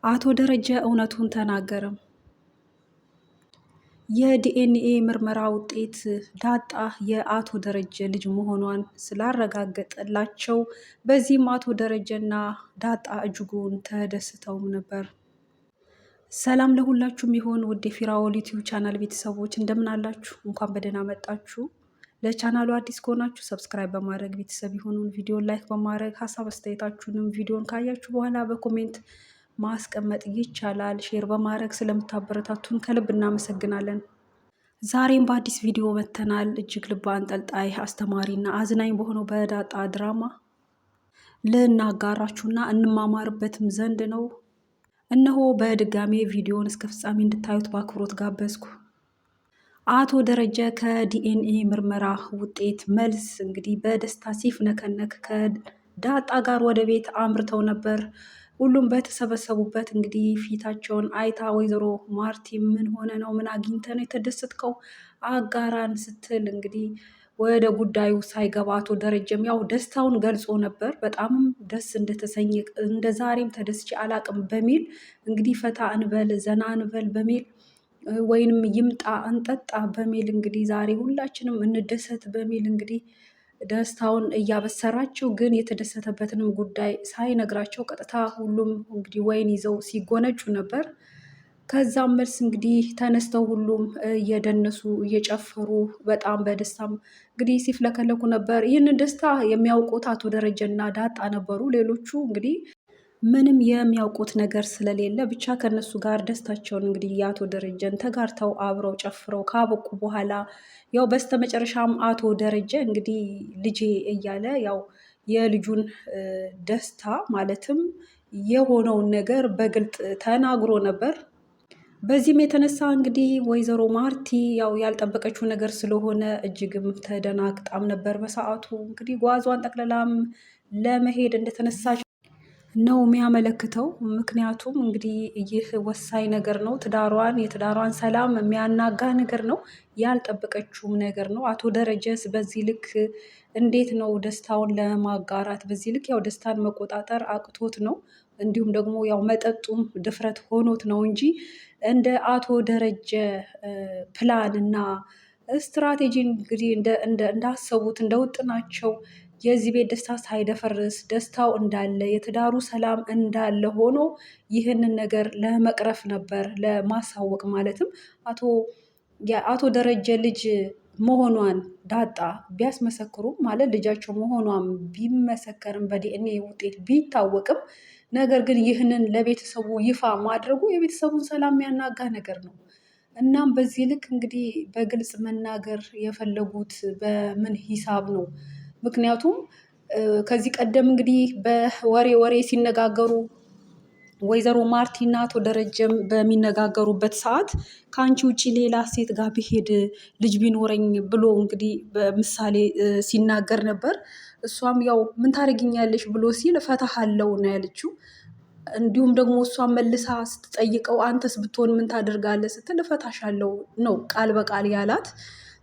አቶ ደረጀ እውነቱን ተናገረ። የዲኤንኤ ምርመራ ውጤት ዳጣ የአቶ ደረጀ ልጅ መሆኗን ስላረጋገጠላቸው በዚህም አቶ ደረጀና ዳጣ እጅጉን ተደስተውም ነበር። ሰላም ለሁላችሁም ይሆን ውድ የፊራኦል ዩቲዩብ ቻናል ቤተሰቦች እንደምን አላችሁ? እንኳን በደህና መጣችሁ። ለቻናሉ አዲስ ከሆናችሁ subscribe በማድረግ ቤተሰብ የሆኑን ቪዲዮን like በማድረግ ሀሳብ አስተያየታችሁንም ቪዲዮን ካያችሁ በኋላ በ comment ማስቀመጥ ይቻላል። share በማድረግ ስለምታበረታቱን ከልብ እናመሰግናለን። ዛሬም በአዲስ ቪዲዮ መጥተናል። እጅግ ልብ አንጠልጣይ አስተማሪና አዝናኝ በሆነው በዳጣ ድራማ ልናጋራችሁና እንማማርበትም ዘንድ ነው። እነሆ በድጋሜ ቪዲዮን እስከ ፍጻሜ እንድታዩት በአክብሮት ጋበዝኩ። አቶ ደረጀ ከዲኤንኤ ምርመራ ውጤት መልስ እንግዲህ በደስታ ሲፍነከነክ ከዳጣ ጋር ወደ ቤት አምርተው ነበር። ሁሉም በተሰበሰቡበት እንግዲህ ፊታቸውን አይታ ወይዘሮ ማርቲ ምን ሆነ ነው? ምን አግኝተ ነው የተደሰትከው? አጋራን ስትል እንግዲህ ወደ ጉዳዩ ሳይገባ አቶ ደረጀም ያው ደስታውን ገልጾ ነበር። በጣምም ደስ እንደተሰኘ እንደ ዛሬም ተደስቼ አላቅም በሚል እንግዲህ ፈታ እንበል ዘና እንበል በሚል ወይንም ይምጣ እንጠጣ በሚል እንግዲህ ዛሬ ሁላችንም እንደሰት በሚል እንግዲህ ደስታውን እያበሰራቸው ግን የተደሰተበትንም ጉዳይ ሳይነግራቸው ቀጥታ ሁሉም እንግዲህ ወይን ይዘው ሲጎነጩ ነበር። ከዛም መልስ እንግዲህ ተነስተው ሁሉም እየደነሱ እየጨፈሩ በጣም በደስታም እንግዲህ ሲፍለከለኩ ነበር። ይህንን ደስታ የሚያውቁት አቶ ደረጀና ዳጣ ነበሩ። ሌሎቹ እንግዲህ ምንም የሚያውቁት ነገር ስለሌለ ብቻ ከነሱ ጋር ደስታቸውን እንግዲህ የአቶ ደረጀን ተጋርተው አብረው ጨፍረው ካበቁ በኋላ ያው በስተመጨረሻም አቶ ደረጀ እንግዲህ ልጄ እያለ ያው የልጁን ደስታ ማለትም የሆነውን ነገር በግልጥ ተናግሮ ነበር። በዚህም የተነሳ እንግዲህ ወይዘሮ ማርቲ ያው ያልጠበቀችው ነገር ስለሆነ እጅግም ተደናግጣም ነበር። በሰዓቱ እንግዲህ ጓዟን ጠቅልላም ለመሄድ እንደተነሳች ነው የሚያመለክተው። ምክንያቱም እንግዲህ ይህ ወሳኝ ነገር ነው። ትዳሯን የትዳሯን ሰላም የሚያናጋ ነገር ነው። ያልጠበቀችውም ነገር ነው። አቶ ደረጀስ በዚህ ልክ እንዴት ነው ደስታውን ለማጋራት በዚህ ልክ ያው ደስታን መቆጣጠር አቅቶት ነው። እንዲሁም ደግሞ ያው መጠጡም ድፍረት ሆኖት ነው እንጂ እንደ አቶ ደረጀ ፕላን እና ስትራቴጂ እንግዲህ እንዳሰቡት እንደውጥናቸው የዚህ ቤት ደስታ ሳይደፈርስ ደስታው እንዳለ የትዳሩ ሰላም እንዳለ ሆኖ ይህንን ነገር ለመቅረፍ ነበር ለማሳወቅ ማለትም አቶ የአቶ ደረጀ ልጅ መሆኗን ዳጣ ቢያስመሰክሩ ማለት ልጃቸው መሆኗን ቢመሰከርም በዲኤንኤ ውጤት ቢታወቅም ነገር ግን ይህንን ለቤተሰቡ ይፋ ማድረጉ የቤተሰቡን ሰላም ያናጋ ነገር ነው። እናም በዚህ ልክ እንግዲህ በግልጽ መናገር የፈለጉት በምን ሂሳብ ነው? ምክንያቱም ከዚህ ቀደም እንግዲህ በወሬ ወሬ ሲነጋገሩ ወይዘሮ ማርቲና አቶ ደረጀም በሚነጋገሩበት ሰዓት ከአንቺ ውጪ ሌላ ሴት ጋር ብሄድ ልጅ ቢኖረኝ ብሎ እንግዲህ በምሳሌ ሲናገር ነበር። እሷም ያው ምን ታደርጊኛለሽ ብሎ ሲል እፈታሃለሁ ነው ያለችው። እንዲሁም ደግሞ እሷን መልሳ ስትጠይቀው አንተስ ብትሆን ምን ታደርጋለህ ስትል እፈታሻለሁ ነው ቃል በቃል ያላት።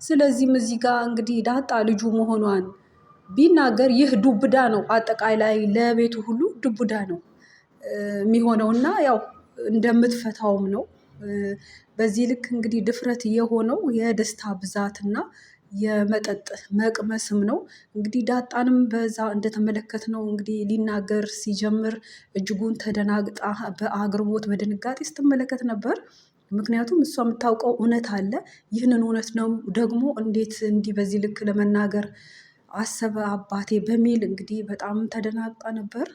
ስለዚህም እዚህ ጋር እንግዲህ ዳጣ ልጁ መሆኗን ቢናገር ይህ ዱብዳ ነው፣ አጠቃላይ ለቤቱ ሁሉ ዱብዳ ነው የሚሆነው እና ያው እንደምትፈታውም ነው። በዚህ ልክ እንግዲህ ድፍረት የሆነው የደስታ ብዛትና የመጠጥ መቅመስም ነው። እንግዲህ ዳጣንም በዛ እንደተመለከትነው እንግዲህ ሊናገር ሲጀምር እጅጉን ተደናግጣ በአግርሞት በድንጋጤ ስትመለከት ነበር። ምክንያቱም እሷ የምታውቀው እውነት አለ። ይህንን እውነት ነው ደግሞ እንዴት እንዲህ በዚህ ልክ ለመናገር አሰበ አባቴ በሚል እንግዲህ በጣም ተደናግጣ ነበር።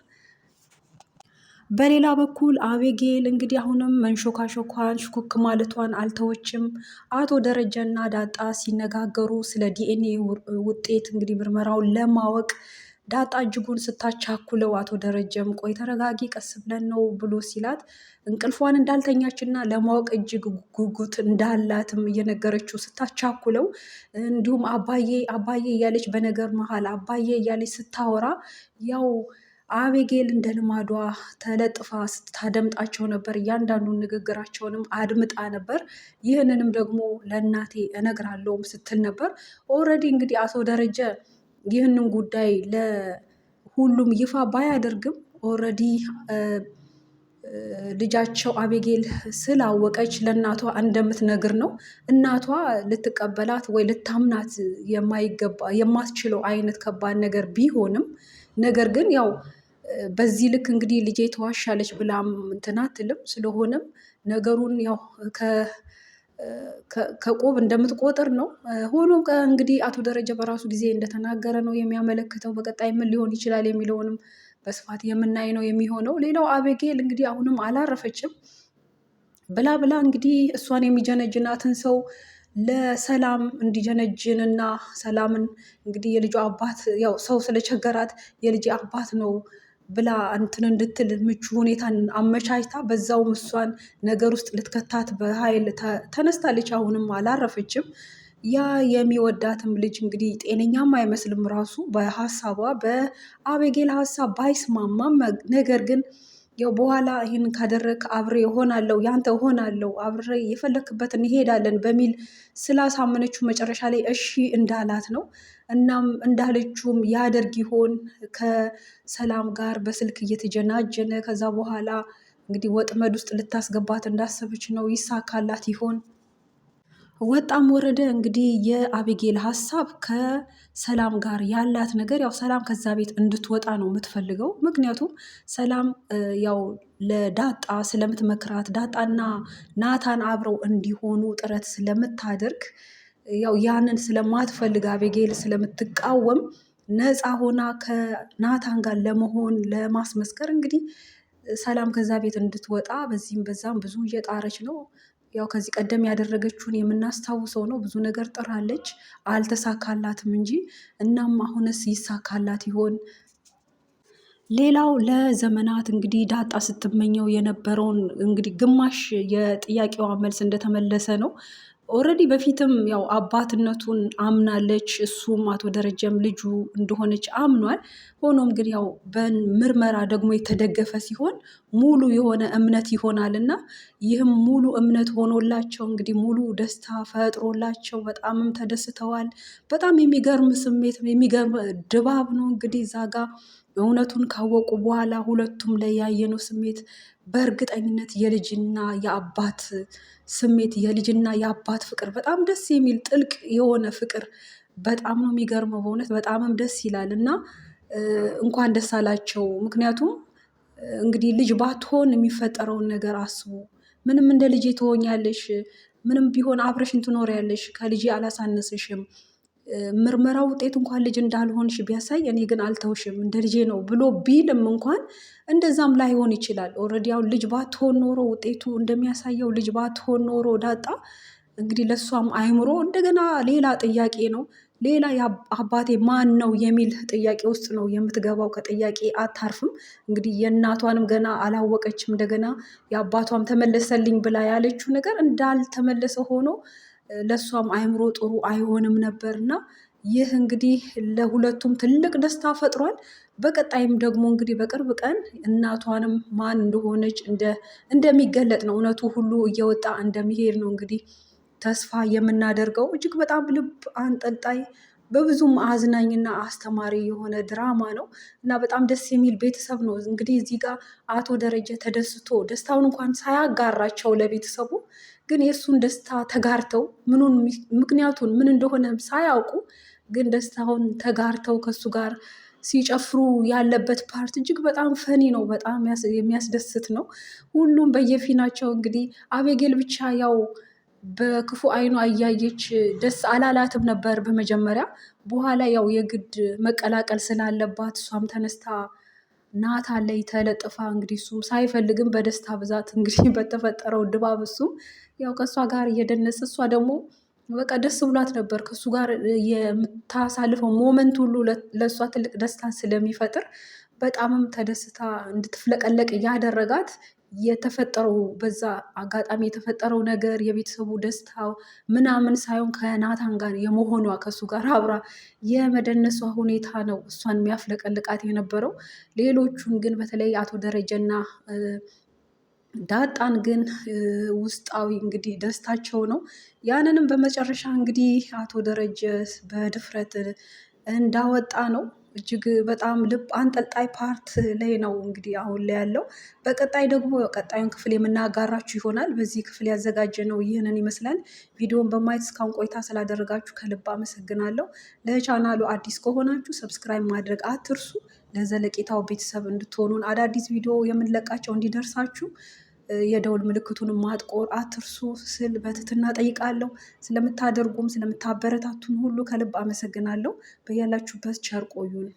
በሌላ በኩል አቤጌል እንግዲህ አሁንም መንሾካሾኳን ሽኩክ ማለቷን አልተወችም። አቶ ደረጀና ዳጣ ሲነጋገሩ ስለ ዲኤንኤ ውጤት እንግዲህ ምርመራውን ለማወቅ ዳጣ እጅጉን ስታቻኩለው አቶ ደረጀም ቆይ ተረጋጊ፣ ቀስ ብለን ነው ብሎ ሲላት እንቅልፏን እንዳልተኛችና ለማወቅ እጅግ ጉጉት እንዳላትም እየነገረችው ስታቻኩለው፣ እንዲሁም አባዬ አባዬ እያለች በነገር መሀል አባዬ እያለች ስታወራ ያው አቤጌል እንደ ልማዷ ተለጥፋ ስታደምጣቸው ነበር። እያንዳንዱን ንግግራቸውንም አድምጣ ነበር። ይህንንም ደግሞ ለእናቴ እነግራለሁም ስትል ነበር። already እንግዲህ አቶ ደረጀ ይህንን ጉዳይ ለሁሉም ይፋ ባያደርግም already ልጃቸው አቤጌል ስላወቀች ለእናቷ እንደምትነግር ነው። እናቷ ልትቀበላት ወይ ልታምናት የማይገባ የማትችለው አይነት ከባድ ነገር ቢሆንም ነገር ግን ያው በዚህ ልክ እንግዲህ ልጄ ተዋሻለች ብላም እንትን አትልም። ስለሆነም ነገሩን ያው ከቆብ እንደምትቆጥር ነው። ሆኖም እንግዲህ አቶ ደረጀ በራሱ ጊዜ እንደተናገረ ነው የሚያመለክተው። በቀጣይ ምን ሊሆን ይችላል የሚለውንም በስፋት የምናይ ነው የሚሆነው። ሌላው አቤጌል እንግዲህ አሁንም አላረፈችም። ብላ ብላ እንግዲህ እሷን የሚጀነጅናትን ሰው ለሰላም እንዲጀነጅንና ሰላምን እንግዲህ የልጇ አባት ያው ሰው ስለቸገራት የልጅ አባት ነው ብላ እንትን እንድትል ምቹ ሁኔታን አመቻችታ በዛውም እሷን ነገር ውስጥ ልትከታት በኃይል ተነስታለች። አሁንም አላረፈችም። ያ የሚወዳትም ልጅ እንግዲህ ጤነኛም አይመስልም ራሱ በሀሳቧ በአቤጌል ሀሳብ ባይስማማም ነገር ግን ያው በኋላ ይህን ካደረግ አብሬ እሆናለሁ ያንተ እሆናለሁ አብሬ የፈለክበት እንሄዳለን በሚል ስላሳመነችው መጨረሻ ላይ እሺ እንዳላት ነው። እናም እንዳለችውም ያደርግ ይሆን? ከሰላም ጋር በስልክ እየተጀናጀነ ከዛ በኋላ እንግዲህ ወጥመድ ውስጥ ልታስገባት እንዳሰበች ነው። ይሳካላት ይሆን? ወጣም ወረደ እንግዲህ የአቤጌል ሀሳብ ከሰላም ጋር ያላት ነገር ያው ሰላም ከዛ ቤት እንድትወጣ ነው የምትፈልገው። ምክንያቱም ሰላም ያው ለዳጣ ስለምትመክራት ዳጣና ናታን አብረው እንዲሆኑ ጥረት ስለምታደርግ ያው ያንን ስለማትፈልግ አቤጌል ስለምትቃወም ነፃ ሆና ከናታን ጋር ለመሆን ለማስመስከር እንግዲህ ሰላም ከዛ ቤት እንድትወጣ በዚህም በዛም ብዙ እየጣረች ነው። ያው ከዚህ ቀደም ያደረገችውን የምናስታውሰው ነው። ብዙ ነገር ጥራለች፣ አልተሳካላትም እንጂ። እናም አሁንስ ይሳካላት ይሆን? ሌላው ለዘመናት እንግዲህ ዳጣ ስትመኘው የነበረውን እንግዲህ ግማሽ የጥያቄዋ መልስ እንደተመለሰ ነው። Already በፊትም ያው አባትነቱን አምናለች። እሱም አቶ ደረጀም ልጁ እንደሆነች አምኗል። ሆኖም ግን ያው በምርመራ ደግሞ የተደገፈ ሲሆን ሙሉ የሆነ እምነት ይሆናል እና ይህም ሙሉ እምነት ሆኖላቸው እንግዲህ ሙሉ ደስታ ፈጥሮላቸው በጣምም ተደስተዋል። በጣም የሚገርም ስሜት የሚገርም ድባብ ነው እንግዲህ እዛ ጋ እውነቱን ካወቁ በኋላ ሁለቱም ላይ ያየነው ስሜት በእርግጠኝነት የልጅና የአባት ስሜት የልጅና የአባት ፍቅር በጣም ደስ የሚል ጥልቅ የሆነ ፍቅር በጣም ነው የሚገርመው። በእውነት በጣምም ደስ ይላል እና እንኳን ደስ አላቸው። ምክንያቱም እንግዲህ ልጅ ባትሆን የሚፈጠረውን ነገር አስቡ። ምንም እንደ ልጄ ትሆኛለሽ፣ ምንም ቢሆን አብረሽን ትኖሪያለሽ፣ ከልጄ አላሳነስሽም ምርመራ ውጤት እንኳን ልጅ እንዳልሆንሽ ቢያሳይ እኔ ግን አልተውሽም እንደ ልጄ ነው ብሎ ቢልም እንኳን እንደዛም ላይሆን ይችላል። Already ያው ልጅ ባትሆን ኖሮ ውጤቱ እንደሚያሳየው ልጅ ባትሆን ኖሮ ዳጣ እንግዲህ ለእሷም አይምሮ እንደገና ሌላ ጥያቄ ነው። ሌላ አባቴ ማን ነው የሚል ጥያቄ ውስጥ ነው የምትገባው። ከጥያቄ አታርፍም። እንግዲህ የእናቷንም ገና አላወቀችም። እንደገና የአባቷም ተመለሰልኝ ብላ ያለችው ነገር እንዳልተመለሰ ሆኖ ለእሷም አይምሮ ጥሩ አይሆንም ነበር እና ይህ እንግዲህ ለሁለቱም ትልቅ ደስታ ፈጥሯል። በቀጣይም ደግሞ እንግዲህ በቅርብ ቀን እናቷንም ማን እንደሆነች እንደሚገለጥ ነው እውነቱ ሁሉ እየወጣ እንደሚሄድ ነው እንግዲህ ተስፋ የምናደርገው። እጅግ በጣም ልብ አንጠልጣይ በብዙም አዝናኝና አስተማሪ የሆነ ድራማ ነው እና በጣም ደስ የሚል ቤተሰብ ነው። እንግዲህ እዚህ ጋር አቶ ደረጀ ተደስቶ ደስታውን እንኳን ሳያጋራቸው ለቤተሰቡ ግን የእሱን ደስታ ተጋርተው ምኑን ምክንያቱን ምን እንደሆነ ሳያውቁ ግን ደስታውን ተጋርተው ከእሱ ጋር ሲጨፍሩ ያለበት part እጅግ በጣም funny ነው። በጣም የሚያስደስት ነው። ሁሉም በየፊናቸው እንግዲህ አቤጌል ብቻ ያው በክፉ አይኗ እያየች ደስ አላላትም ነበር በመጀመሪያ። በኋላ ያው የግድ መቀላቀል ስላለባት እሷም ተነስታ ናታን ላይ ተለጥፋ እንግዲህ እሱም ሳይፈልግም በደስታ ብዛት እንግዲህ በተፈጠረው ድባብ እሱም ያው ከእሷ ጋር እየደነሰ እሷ ደግሞ በቃ ደስ ብሏት ነበር። ከእሱ ጋር የምታሳልፈው moment ሁሉ ለእሷ ትልቅ ደስታ ስለሚፈጥር በጣምም ተደስታ እንድትፍለቀለቅ ያደረጋት የተፈጠረው በዛ አጋጣሚ የተፈጠረው ነገር የቤተሰቡ ደስታ ምናምን ሳይሆን ከናታን ጋር የመሆኗ ከእሱ ጋር አብራ የመደነሷ ሁኔታ ነው እሷን የሚያፍለቀልቃት የነበረው። ሌሎቹን ግን በተለይ አቶ ደረጀና ዳጣን ግን ውስጣዊ እንግዲህ ደስታቸው ነው። ያንንም በመጨረሻ እንግዲህ አቶ ደረጀ በድፍረት እንዳወጣ ነው። እጅግ በጣም ልብ አንጠልጣይ part ላይ ነው እንግዲህ አሁን ላይ ያለው። በቀጣይ ደግሞ ቀጣዩን ክፍል የምናጋራችሁ ይሆናል። በዚህ ክፍል ያዘጋጀነው ይህንን ይመስላል። ቪዲዮን በማየት እስካሁን ቆይታ ስላደረጋችሁ ከልብ አመሰግናለሁ። ለቻናሉ አዲስ ከሆናችሁ subscribe ማድረግ አትርሱ። ለዘለቄታው ቤተሰብ እንድትሆኑን አዳዲስ ቪዲዮ የምንለቃቸው እንዲደርሳችሁ የደውል ምልክቱን ማጥቆር አትርሱ ስል በትህትና ጠይቃለሁ። ስለምታደርጉም ስለምታበረታቱን ሁሉ ከልብ አመሰግናለሁ። በያላችሁበት ቸር ቆዩን።